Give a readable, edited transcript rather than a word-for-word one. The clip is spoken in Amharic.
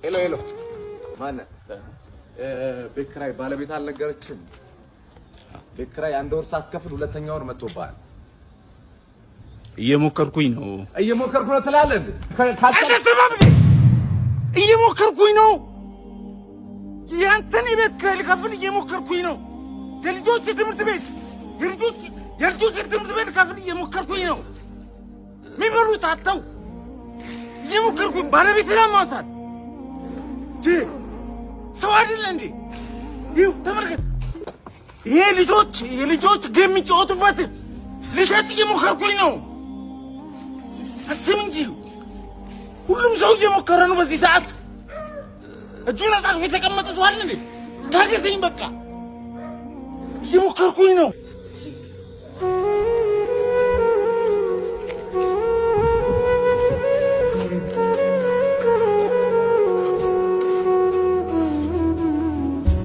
Hello hello፣ ማነህ? ቤት ኪራይ ባለቤት አልነገረችም? ቤት ኪራይ አንድ ወር ሳትከፍል ሁለተኛ ወር መጥቶብሃል። እየሞከርኩኝ ነው። እየሞከርኩ ነው ትላለህ እንዴ? አልተሰማም እንዴ? እየሞከርኩኝ ነው። ያንተን የቤት ኪራይ ልከፍል እየሞከርኩኝ ነው። የልጆች ትምህርት ቤት የልጆች ትምህርት ቤት ልከፍል እየሞከርኩኝ ነው። የሚበሉት አጥተው እየሞከርኩኝ፣ ባለቤት ላሟታል። ሰው አይደለ እንዴ? ይኸው ተመልከት። ይሄ ልጆች የልጆች game የሚጫወቱበት ልሸጥ እየሞከርኩኝ ነው። አስብ እንጂ፣ ሁሉም ሰው እየሞከረ ነው በዚህ ሰዓት። እጁን አጣጥፎ የተቀመጠ ሰው አለ እንዴ? ታገሰኝ በቃ፣ እየሞከርኩኝ ነው።